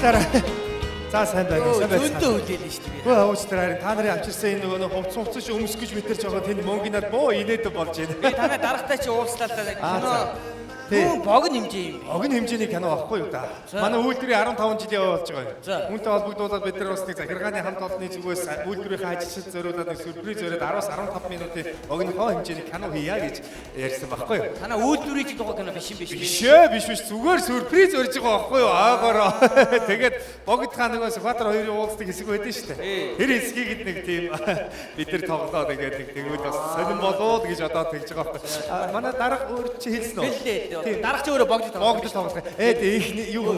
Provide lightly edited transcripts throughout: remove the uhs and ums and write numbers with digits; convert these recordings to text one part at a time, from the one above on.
Уучлаарай. За, сайн байна уу? Сайн байна. Зөндөө хүлээлээ шүү дээ. Хөө, уучлаарай. Харин та нарын авчирсан энэ нөгөө хувц хувц шиг өмсгөж битэр жоохон тэнд мөнгөнад боо инээд болж байна. Би танай дарагтай чи уулзлаа л да. Аа, Кино. за. Тий. Хүн богино хэмжээ юм бэ? Богино хэмжээний кино багхгүй юу да. Манай үйлдвэрийн 15 жилийн болж байгаа юм. За. Үүнтэй холбогдуулаад бид нар бас нэг захиргааны хамт олонны зүгээс үйлдвэрийнхээ ажилчид зориулаад нэг сюрприз өрөөд 10-15 минутын богино хэмжээний кино хийя гэж ярьсан багхгүй юу. Танай үйлдвэрийн чи тухай кино биш юм биш. Биш ээ, биш биш, зүгээр сюрприз өрж байгаа байхгүй юу аагаараа. Тэгээд Богд хаан нөгөө Сүхбаатар хоёрын уулздаг хэсэг байдсан шүү дээ. Тэр хэсгийг нэг тийм бид нар тоглоод ингээд нэг тэгвэл бас сонирн болоо гэж одоо тэгж байгаа байхгүй. А, манай дарга өөр чи хэлсэн үү? Хэллээ. Тийм. Дарга чи өөрөө богдод тоглох. Богд тоглох. Ээ тий, их юу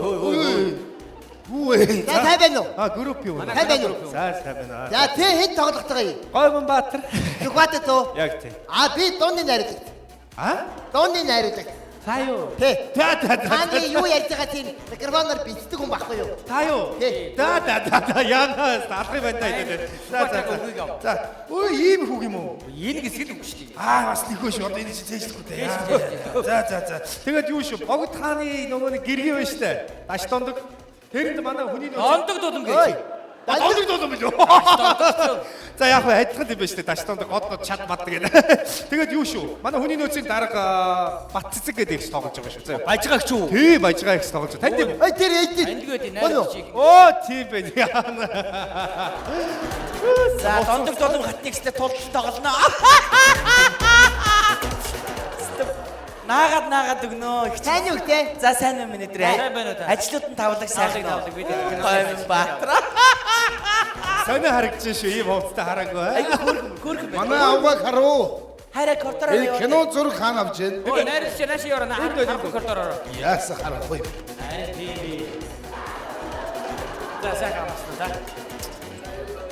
Юу вэ? За, сайн байна уу? А, групп юу? Сайн байна уу? За, сайн байна. За, тэ хэд тоглох байгаа юм? Гоймон Баатар. Сүхбаатар зөө. Яг тий. А, би дууны найруулагч. А? Дууны найруулагч. Та юу? Тэ. Та та Та та. нарын юу ярьж байгаа тийм микрофоноор бичдэг хүн байхгүй юу? Та юу? Тий. Да да да да, яна алах юм байна да гэдэг. За за за. За, өө, ийм хүүг юм уу? Энэ хэсэг л үг шүү дээ. Аа, бас нөхөө шүү. Одоо энэ чинь зээжлэхгүй дээ. За за за. Тэгээд юу шүү? Богд хааны нөгөө нэг гэргий байна штэ. Даш дондог. Тэрэнд манай хүний нөөц Дондог дулам Ой. гэж. Дондог дулам билүү? За, яг хөө адилхан юм байна штэ. Даш дондог год год чад мад гэдэг. Тэгээд юу шүү? Манай хүний нөөцийн дарга Бат Цэцэг гэдэг их тоглож байгаа шүү. За. Бажгаагч уу? Тий, Бажгаа их тоглож байгаа. Танд юм уу? Ой, тэр эй тэр. Таньдаг байд найруулагч. Оо, тийм байна. Яана. За, дондог дулам хатны гэстэй тултал тоглоно. Наагаад наагаад өгнөө. Их Сайн юу те? За, сайн уу, миний дээр. Сайн байна уу та? Ажлууд нь тавлаг сайхан. Тавлаг, бид кино Гоймон Баатар. Сонио харагдаж шүү. Ийм хувцастай хараагүй. Айгу хөөрхөн хөөрхөн байна. Манай авгаа харуу. Хайраа кордороо Энэ яваа. кино зураг хаана авч байна? Ой, найруулагч нааши яваа. Харахгүй кордороо. Яасан харахгүй. Харин тийм би. За, сайхан амарсан да.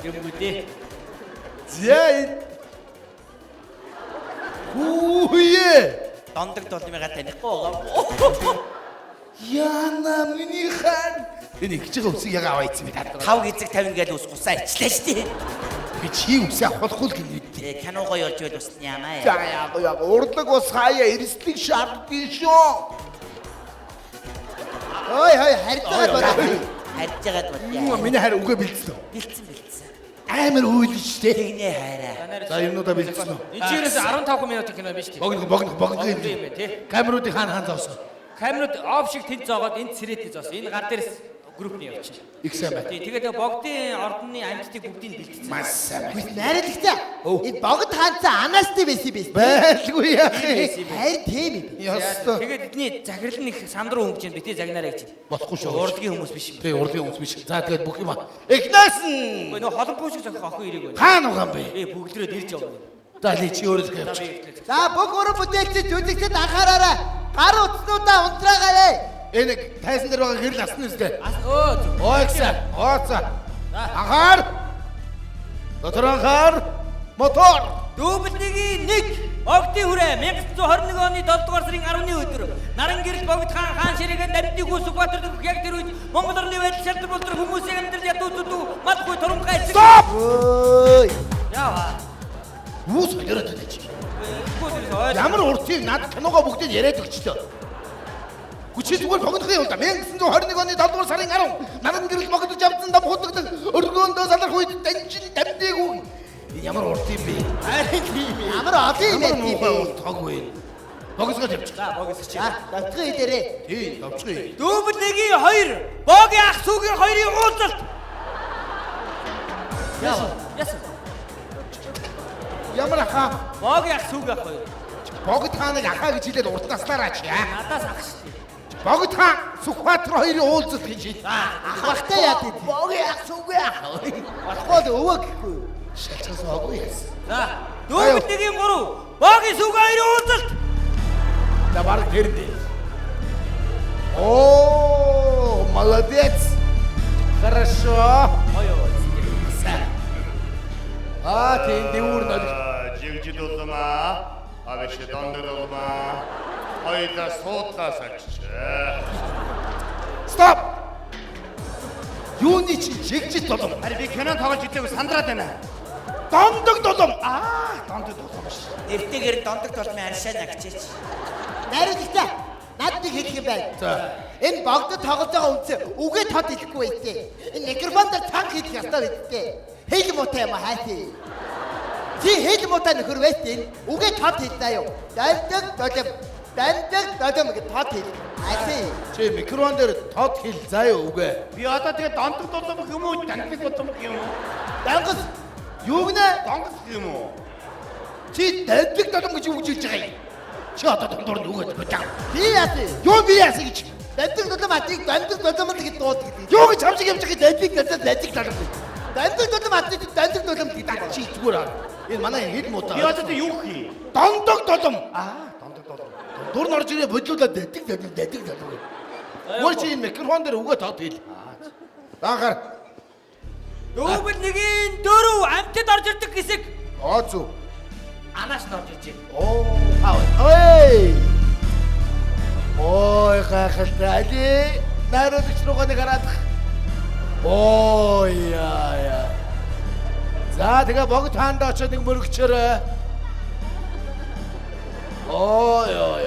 Юмгүй дээ. За энэ. Хүүе. Дондог дулмыгаа танихгүй байгаа. Яна миний хаан. Энэ ихж байгаа үсийг яг аваа ийцэн би таад. Тав гизэг 50 гээл ус гусаа ичлээ штэ. Би чи үсээ авахгүй л гинэ. Э, кино гоё болж байл усны ямаа. За, яг яг урлаг ус хаяа эрсдлийг шаарддаг шүү. Ой, ой, харьцаагаад байна. Харж байгаад Юу, бодъё. миний хайр үгээ бэлдсэн үү? Бэлдсэн, бэлдсэн. Амар уйлж штэ. Тэгнэ хайраа. За, юмнуудаа бэлдсэн үү? Энэ чи ерөөсө 15 минутын кино биш үү? Богино, богино, богино Богино юм байна, тий. Камеруудыг хаана хаана зовсон? Камерууд оф шиг тэнд зоогоод энд цэрээтэй зоосон. Энэ гар дээрс группний явчих. Их сайн байна. Тий, тэгээд нөгөө богдын ордны амьтдыг бүгдийг бэлдсэн. Маш сайн байна. Найруулагч. Энэ богд хаанцаа анаастай байсан юм биш. Байлгүй яах юм. Харин тийм юм. Ястаа. Тэгээд эдний захирал нь их сандруу хөнгөж байна. Битээ загнаарай гэж. Болохгүй шүү. Урлагийн хүмүүс биш юм. Тий, урлагийн хүмүүс биш. За, тэгээд бүх юм. Эхнээс нь Үгүй, нөгөө холомпуу шиг зохих охин ирээг байна. хаана угаан бэ? Ээ, бүгдрөөд ирж явна. За, ли чи өөрөө явчих. За, бүх уран бүтээлчид үзэгчид анхаараарай. Гар утаснуудаа унтраагаарай. Энэ тайзан дээр байгаа гэрэл асна үстэй. Ас өө зүг. Ойгса. Ооца. Анхаар. Дотор анхаар. Мотор. Дүүбэл нэгийн нэг Богдын хүрээ 1921 оны 7 дугаар сарын 10-ны өдөр Наран гэрэл Богд хаан хаан ширээгээ Дамдын хүү Сүхбаатар дөхөх яг тэр үед Монгол орны байдал шалдар болдог хүмүүсийн амьдрал ядуу зүдүү малгүй турамгай эцэг. Стоп! Ой. Яа. Юу солиороод байна чи? Үгүй, тэрээс ойл. Ямар урт юм над киногоо бүгдийг яриад өгчлөө. Хүчээ зүгээр богинох юм да. 1921 оны 7 дугаар сарын 10 наран гэрэл богдож авсан дам худагдаг өргөөндөө салрах үед данжин дамдээгүй. Энэ ямар урт юм бэ? Харин тийм юм. Ямар олон юм Ямар ярьд юм муухай бэ? урт тог вэ? Богисгоо тавьчих. За, богисч. За, давтгын дээрээ. Тий, давчих. Дүүбэл нэгийн хоёр Богийн ах сүүгийн хоёрын уулзалт. Яа. Яасан. Ямар ахаа? Богийн ах сүүгийн ах хоёр. Богд хааныг ахаа гэж хэлээд урт наслаараа чи. Аа. Надаас ах шүү дээ. Богд хаан Сүхбаатар хоёрын уулзалт гэж хэл. Ах бахтай яад юм. Богийн ах сүүгийн ах. Болохгүй л өвөө гэхгүй. Шалчаас оогүй яасан. За, дүүбэл нэгийн гурав Богийн сүүгийн хоёрын уулзалт. За, бараг тэр дээ. Оо, молодец. Хорошо. Гоё. Сайн. Аа, тийм дэвүүр нөлөг. Жигжид улмаа, авш дондор улмаа. Хоёлаа суудлаас очжээ. Стоп. Юуны чи жигжид дулам. Харин би кино тоглож идээгүй сандраад байна. Дондог дулам. Аа, дондог дулам ш. Нэртэйгэр дондог дулмын аршаана гэжээч. Найруулагч. Над нэг хэлэх юм байна. За. Энэ богдод тоглож байгаа үнцээ үгээ тод хэлэхгүй байцээ. Энэ микрофон дээр цанх хэлэх ёстой бидтэй. Хэл муутай юм хаашаа. Чи хэл муутай нөхөр байт энэ. Үгээ тод хэл заа юу. Дандаг долом. Дандаг долом гэж тод хэл. Хаашаа. Чи микрофон дээр тод хэл заа юу үгээ. Би одоо тэгээ дондог дулам гэх юм уу? Дандаг дулам гэх юм уу? Дангас юу гинэ? Донгос гэх юм уу? Чи дандаг долом гэж юу гэж хэлж байгаа юм? Чи одоо дундуур нь үгээд бодоо. Би яасан? Юу би яасан гэж? Дандаг долом атыг дандаг долом л гэж дуудаг гэдэг. Юу гэж хамшиг явж байгаа дандаг долом дандаг долом гэж. Дандаг долом атыг дандаг долом гэдэг. Чи зүгээр аа. Энэ манай хэл муутай. Би одоо тэгээ юу гэх юм? Дондог долом. Аа, дондог дулам. Дур нь орж ирээ бодлуулаад дандаг долом дандаг долом гэж. Өөр чи энэ микрофон дээр үгээ тод хэл. Даахаар. Дүүбэл нэгийн дөрөв амтд орж ирдэг хэсэг. Оо зү. Анаас нь орж ирж байна. Оо таа. Ой. Ой гайхалтай. Али найруулагч руугаа нэг хараадах. Ой яа яа. За тэгээ богд хаанд очоод нэг мөрөгчөөрэй. Ой ой.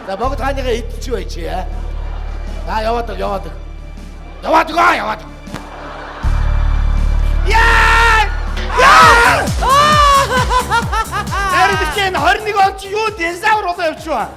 За богд хааныгаа идчих бай чи яа. За яваад өг, яваад өг. Яваад өг аа, яваад. өг. Яа! Яа! Найруулагч энэ 21 он чи юу динозавр болоо явчихваа.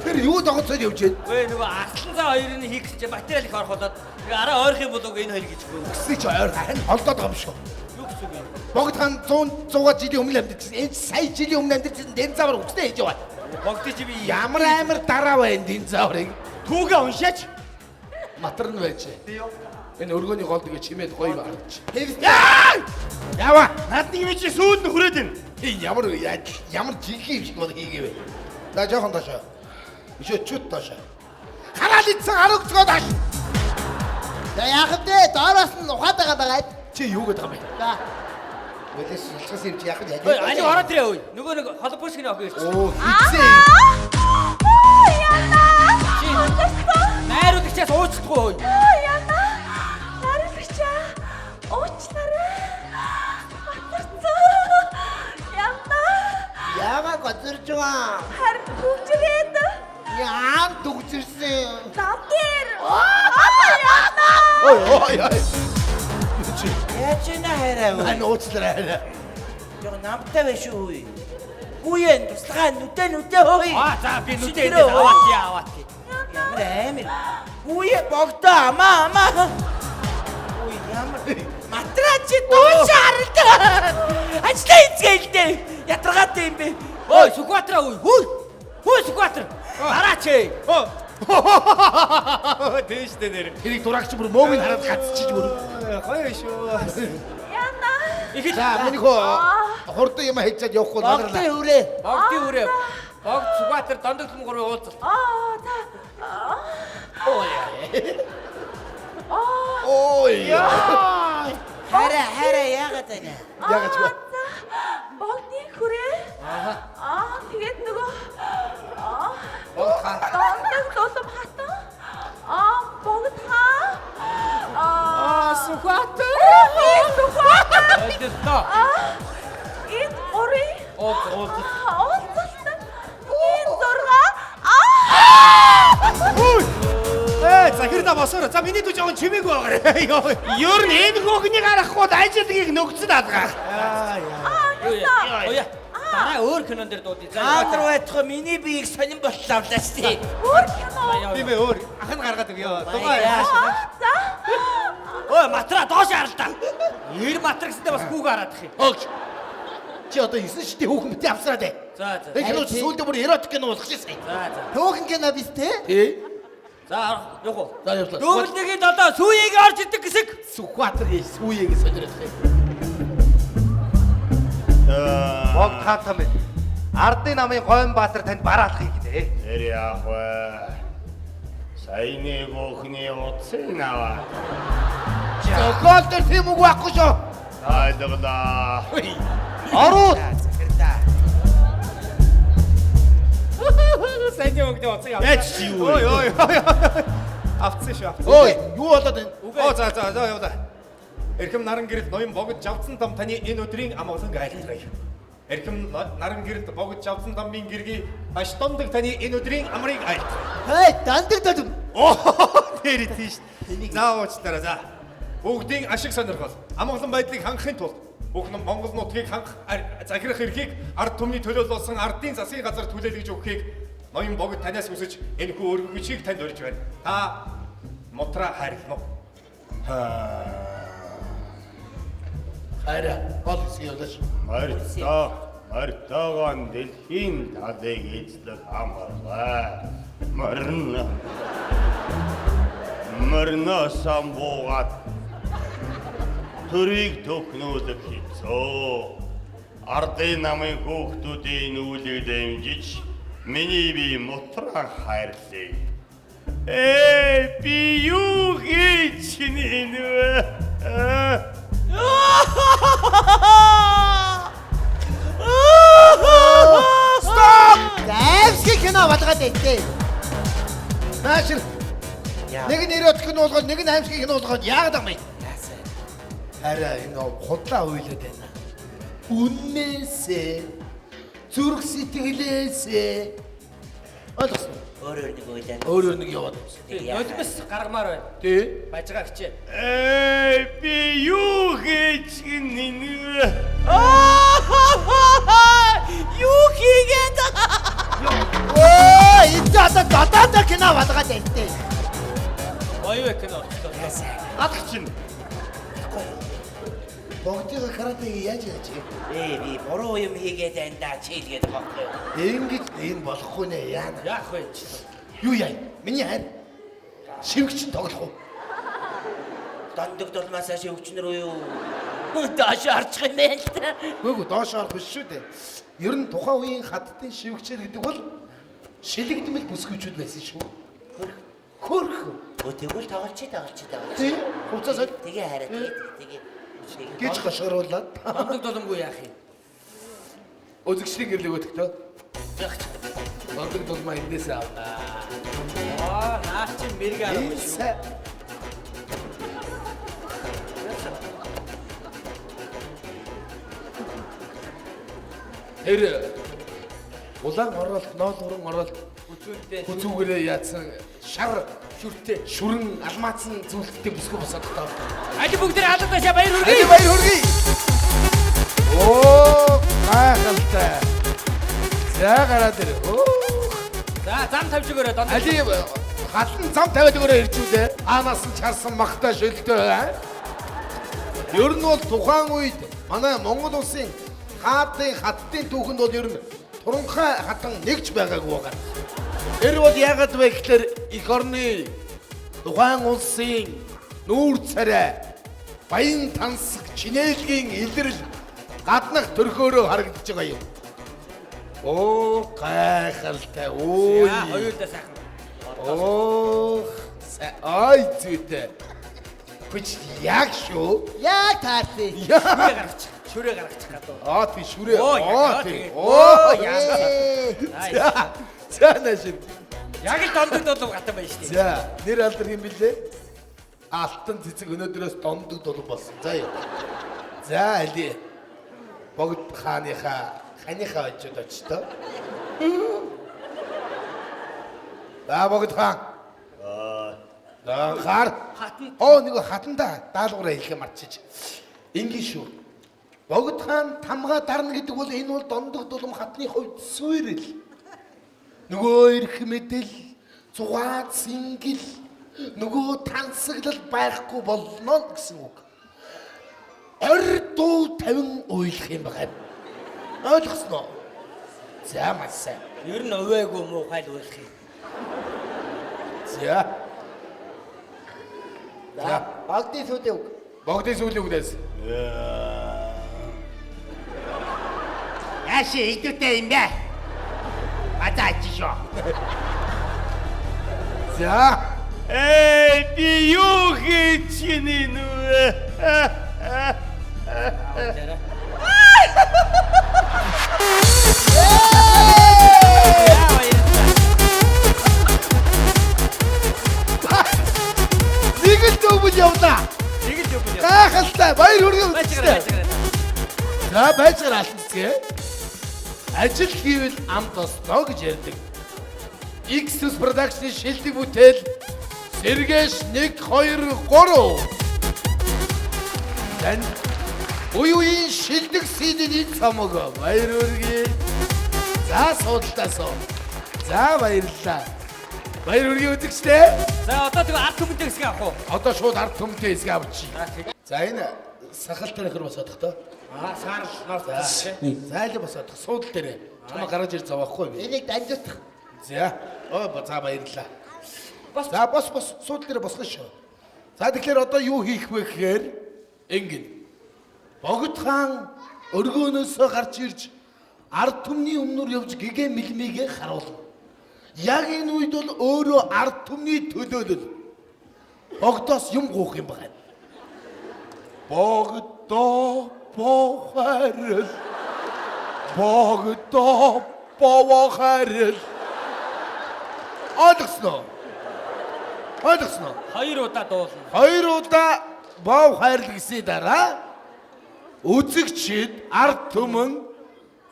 Тэр юу тогтцоод явж байна? Өө нөгөө арслан заа хоёрыг хийх гэсэн чи материал их орох болоод тэгээ араа ойрох юм болов энэ хоёр гэж гоо. Гэсэн чи ойр харин холдоод байгаа юм шүү. Юу гэсэн үг юм? Богд хаан 100 100 жилийн өмнө амьдэрсэн. Энэ сая жилийн өмнө амьдэрсэн динозавр үгснээ хийж яваа. Богдож чи би Ямар амар дараа байна динозаврыг. Түүгээ уншаач. Матар нь байж. Энэ өргөөний гол тэгээ чимээд гоё гарч. Хэвс. Яава. Над нэг юм чи сүйд нь хүрээд байна. Энэ ямар ямар жинхэнэ юм шиг бол хийгээвэ. За жоохон доошоо. Бишөө чүт доошоо. Хараал ицсэн харагдцгаа доош. За яах вэ? Доороос нь ухаад байгаа байгаа. Чи юу гэдэг юм бэ? За. Үлээс шилжсэн юм чи яах вэ? Ой, ани ороод ирээ ой. Нөгөө нэг холбоо шиг охин ирчих. Оо хитсэн. Аа яна. Чи найруулагчаас уучлахгүй ой. Аа яна. Найруулагчаа уучлаарай. Батарцсан. Яна. Яага гоцорж байгаа. Харин бүгжрээд Яам дүгжирсэн. нам дээр. Аа яна. Ой ой ой. Чи Яаж нэ хайраа өө. ань уучлаарай. Жог намтай байх шүү хөөе. Гүйэн туслахаа нүдэ нүдэ хөөе. Аа за би нүдэ Шүтгэрээ идэл аваад яа аваад. Ямар амир. Гүйе богдоо амаа амаа. Үй ямар матраа чи дууш харалта. Ажлаа хийцгээл дээ. Ядаргаатай юм бэ. Ой, Сүхбаатар ой. Хүй. Хүй Сүхбаатар. Гараач ээ. Тийш дээ нэр. Тэрийг дураагч бүр мөөг нь хараад гацчих бүр. Гоё шүү. Яна. Их л За миний хөө хурдан юм хийчихэд явахгүй Богдын надралаа. хүрээ. Богдын хүрээ. Богд Сүхбаатар дондогтлон гурвын уулзалт. Аа та. Ой. Хайраа хайраа яагаад байна? Яагаад ч вэ? Богдын хүрээ. Аа тэгээд нөгөө аа Богд хаан. Дондог дулам хатан. Аа богд хаан. Аа Сүхбаатар. Сүхбаатар. Ойлголоо. Аа энэ гурийн Уулзалт. уулзалт. Энэ зурга. Аа Ээ, захирдаа босоорой. За миний дүү жоохон чимээгүй байгаарай. Йоо. Ер нь энэ хөхний гарахгүй ажилтгийг нөгцөд алгаах. Аа яа. Оя. Дараа өөр кинон дээр дуудъя. За. Кадр байтугай миний биеийг сонин болтлоо авлаа шүү дээ. өөр кино. Тийм ээ өөр. Ах нь гаргаад өгөө. Дугаа яа. Аа за. Ой, матраа доош харалтаа. Ер матар гэсэндээ бас хүүг хараадах юм. Огч. Чи одоо 9 шидийн хүүхэн бити авсраад бай. За за. Энэ кино сүүлдээ бүр эротик кино болох шээ. За за. Төөхөн кино биз те? Тий. За явах уу? За явлаа. Дүүбэл нэгийн долоо сүүеийг орж идэг хэсэг. Сүхбаатар сүүеийг сонирхох юм. Богд хаан минь. Ардын намын Гойн Баатар танд бараалахыг гинэ. Тэр яах вэ? Саяны бүхний утсыг аваа. Зохиол дээр тийм үг байхгүй шүү. Ойлголоо. Оруул. Сайн юм өгдөө уцыг авсан. Яаж чи юу вэ? Ой ой ой. Авцсан шүү авцсан. Ой, юу болоод байна? Оо за за за явлаа. Эрхэм наран гэрэл ноён богд жавцсан том таны энэ өдрийн амгалан айлтгая. Эрхэм наран гэрэлд богд жавсан дамбын гэргий маш дондог таны энэ өдрийн амрыг айлт. Хей, дандаг додом. Оо, тэр тийш. За уучлаарай за. Бүгдийн ашиг сонирхол, амгалан байдлыг хангахын тулд бүх Монгол нутгийг хангах захирах эрхийг ард түмний төлөөлөл болсон ардын засгийн газар түлээлгэж өгөхийг ноён богд танаас хүсэж энэхүү өргөгчийг танд урьж байна. Та мутраа хайрлана уу? Хайраа гол хэсэг явуулаач. Морьтой, морьтойгоон дэлхийн талыг эзлэх амаргүй. Морин. Мориноос буугаад төрийг төхнүүлэх хэцүү. Ардын намын хүүхдүүдийн нүүлийг дэмжиж миний бие мутраа хайрлаа. Ээ би юу хийж чинь вэ? Стоп! Зайвшиг кино болгоод байжээ. Наашир. Нэг нь эротик кино болгоод нэг нь аимшиг кино болгоод яагаад юм бэ? Яасан. Хараа энэ худлаа уйлаад байна. Үннээсээ зүрх сэтгэлээсээ ойлгосон уу? Өөрөөр нэг уйлаад. Өөрөөр нэг яваад байна. Нулимс гаргамаар байна. Тий. Бажгаа хичээ. Ээ би юу хийж чинь вэ? Юу хийгээд Өө, энэ одоо дотоод кино болгоод байжээ. Гоё кино болчихлоо. Алах чинь. Богдын каратег яаж яаж юм? Ээ би буруу юм хийгээд байна да чийлгээд байгаа байхгүй юу? Ингэж энэ болохгүй нэ яана. Яах вэ? Юу яа? Миний хайр. Шивгчин тоглох уу? Дондог дулмаасаа шивгчнэр үү юу? Доош орчих юм байна л да. Үгүй доош орох биш шүү дээ. Ер нь тухайн үеийн хаттын шивгчээр гэдэг бол шилэгдмэл бүсгүйчүүд байсан шүү. Хөрх. Өө тэгвэл тоглолч тоглолч тоглолч. Тий. Хувцас соль. Тэгээ хараа тэгээ тэгээ. Гэж гошгоруулаад. Дондог дулмгүй яах юм? Үзэгчдийн гэрлэг өтгтөө. Яах чи? Дондог дулмаа эндээс авнаа. Аа, наа чи мэрэг аргагүй шүү. Тэр улаан оролт, ноол уран оролт Хүзүүнтэй хүзүүгээрээ яатсан шар шүртэй. шүрэн алмаацсан зүйлттэй бүсгүй босоод таа. Аль бүгд алдаашаа баяр хүргэе. Аль баяр хүргэе. Оо, гайхалтай. За гараад ир. Оо. За зам тавьж өгөөрэй дондог. Али галан зам тавиад өгөөрэй ирчүүлээ. Аанаас нь чарсан махтай шөлтөө. Ер нь бол тухайн үед манай Монгол улсын хаатын хаттын түүхэнд бол ер нь туранхай хатан нэгч байгаагүй байгаа. Тэр бол яагаад вэ гэхээр эх орны тухайн улсын нүүр царай баян тансаг чинээлгийн илрэл гаднах төрхөөрөө харагдаж байгаа юм. Оо гайхалтай. Өө. За хоёулаа сайхан. Оо ай зүйтэй. Хүч яг шүү. Яг таарсан. Шүрээ гаргачих. Шүрээ гаргачих гадуу. Аа тий шүрээ. Оо, Аа яа, тий. тэгээд. Оо яа. За наашин. Яг л дондог дулам гатан байна шүү дээ. За нэр алдар юм бэлээ? Алтан цэцэг өнөөдрөөс дондог дулам болсон. За юу. За али. Богд хааныхаа ханыхаа очиод очтоо. За богд хаан. Аа. Хаар. Хатан. Оо нэг хатандаа даалгавраа хэлхээ мартчих. Ингийн шүү. Богд хаан тамгаа дарна гэдэг бол энэ бол дондог дулам хатны хувьд сүйрэл. Нөгөө эрх мэдэл, зугаа зингэл, нөгөө тансаглал байхгүй болно гэсэн үг. Орь дуу тавин уйлах юм байна. Ойлгосноо? За маш сайн. Ер нь увайгүй муухай л уйлах юм. За. За. Богдын сүүлийн үг. Богдын сүүлийн үгнээс. Яаши идүүтэй юм бэ? Базаа ачишоо. За. Ээ би юу хийж чинь вэ? За баярлалаа. Нэг л дөвөл явлаа. Нэг л юм. Гайхалтай. Баяр хүргэе. Байж гараа байж гараа. За байж гараа алтан цэцгээ. Ажил хийвэл ам тосноо гэж ярьдаг. X Production-ы шилдэг бүтээл Сэргээш 1 2 3. Тань үе үеийн шилдэг CD-ний цомог баяр хүргэе. За суудалдаа суу. За баярлалаа. Баяр хүргэе үзэгчдээ. За одоо тэгээ ард түмэнтэй хэсэг авах уу? Одоо шууд ард түмэнтэй хэсэг авчих. За энэ сахалтай нөхөр босоодох тоо. Аа саарл норт. За л босоодох. Суудал дээрээ. Чамаа гаргаж ир зовохгүй би. Энийг дамжуулах. За. Оо за баярлалаа. За бос бос суудал дээрээ босгоно шүү. За тэгэхээр одоо юу хийх вэ гэхээр ингэн. Богд хаан өргөөнөөсөө гарч ирж ард түмний өмнөр явж гэгээ мэлмигээ харуулна. Яг энэ үед бол өөрөө ард түмний төлөөлөл богдоос юм гуух юм байна. Богдоо бохарл. Богдоо бохарл. Ойлгосноо? Ойлгосноо? Хоёр удаа дуулна. Хоёр удаа бов хайрл гэсний дараа үзэгчид ард түмэн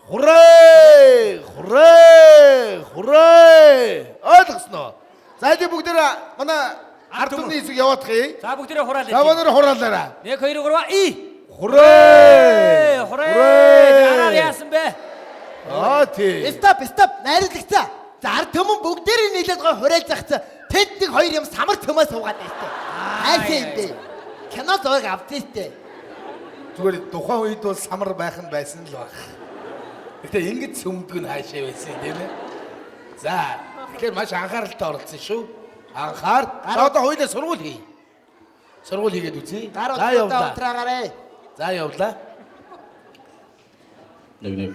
хурээ хурээ хурээ ойлгосноо. За энэ бүгдээр манай ард түмний хэсэг яваадах юм. За бүгдээрээ хураалаа. За өнөр хураалаарай. 1 2 3 и. Хурээ. Хурээ. Дараар яасан бэ? Аа тий. Стоп, стоп. Найруулагчаа. За ард түмэн бүгдээрээ нийлээд гой хурайл захцаа. Тэд нэг хоёр юм самар төмөө суугаад байсан. Хайсан юм бэ. Кино зураг авсан штэ. Зүгээр тухайн үед бол самар байх нь байсан л баг. Гэтэ ингэж сүмдэг нь хаашаа байсан тийм ээ. За тэгэхээр маш анхааралтай оролцсон шүү. Анхаар. За одоо хоёулаа сургууль хий. Сургууль хийгээд үзье. Гар За утгаа явлаа. унтраагаарай. За явлаа. Нэг нэг.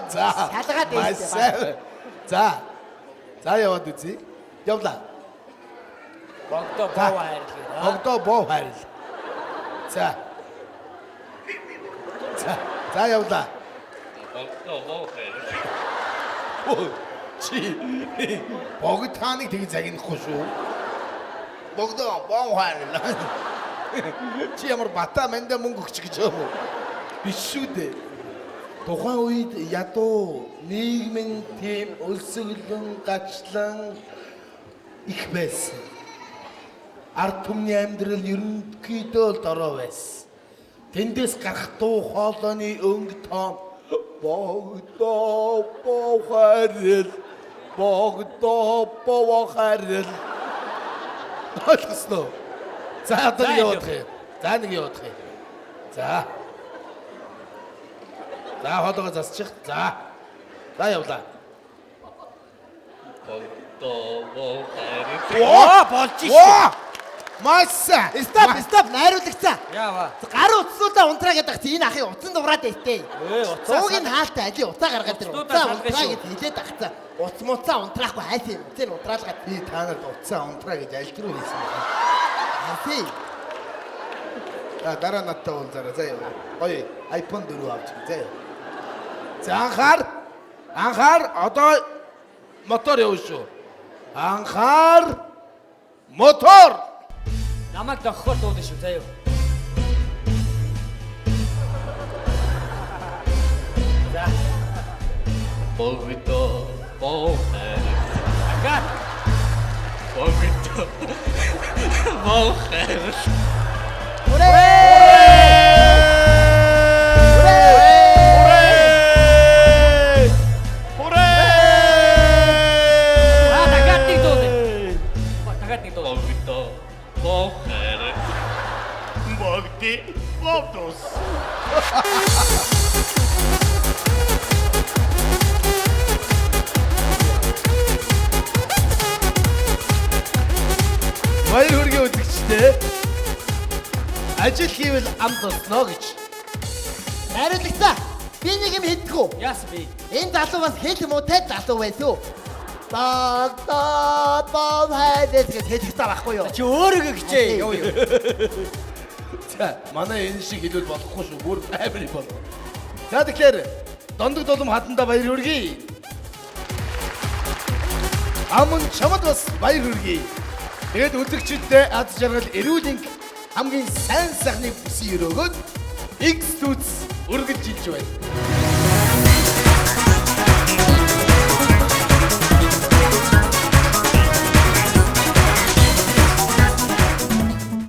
За. Шалгаад Маш байсан. сайн. За. За яваад үзье. Явлаа. Богдоо боо хайрлаа. Богдоо боо хайрл. За. За. За явлаа. Богдоо боо хайр. Өө, Чи богд хааныг тэг загнахгүй шүү. Богдоо боо хайрл. Чи ямар бата мандаа мөнгө өгч гэж юм уу? Биш шүү дээ. Тухайн үед ядуу нийгмийн тийм өлсгөлөн гачлан их байсан. Ард түмний амьдрал ерөнхийдөө л дорой байсан. Тэндээс гарах дуу хоолойны өнгө тоон богдоо бохарил богдоо бохарил ойлгосноо. За одоо нэг явуулах юм. За нэг явуулах юм. За. За хоолойгоо засчих. За. За явлаа. Богдоо боо хайр. Оо болж шээ. Оо! Маш сайн. Стоп, стоп. Найруулагчаа. Яава. Гар утсуудаа унтраа гэдэг чи энэ ахын утсан дураад байтэй. Ээ утсаа. Цуугийн хаалтай али утаа гаргаад тэр Утсуудаа утсаа салгая унтраа шүү. гэж хэлээд ахцаа. Утас муцаа унтраахгүй хайсан юм. Утсыг унтраалгаад Би та нарт утсаа унтраа гэж аль түрүү хэлсэн бэ? хайсан. За дараа надтай уулзаарай. За яв. Гоё iPhone 4 авч. За яв. За анхаар анхаар одоо мотор явна шүү. Анхаар мотор. Намайг дохихоор дуулна шүү заяа. За. Богдоо боо хайр. Дахиад. Богдоо боо хайр. Аа дахиад нэг дуулна. Дахиад нэг дуулна. Богдоо боо хайр. Богди богдос. Баяр хүргэе үзэгчдээ. Ажил хийвэл ам тосноо гэж. Найруулагчаа. Би нэг юм хэлдэг үү? Яасан бэ? Энэ залуу бас хэл муутай залуу байсан. Богдоо боо хайр гэж хэлэх таа байхгүй юу? Чи өөрийгөө хичээ. Юу юу. За манай энэ шиг хэлвэл болохгүй шүү. Бүр амар юм болно. За тэгэхээр дондог дулам хатандаа баяр хүргэе. Аман чамд бас баяр хүргэе. Тэгээд үзэгчдэд аз жаргал эрүүл энх хамгийн сайн сайхныг хүсэн өрөөгөөд X зүц үргэлжилж байна.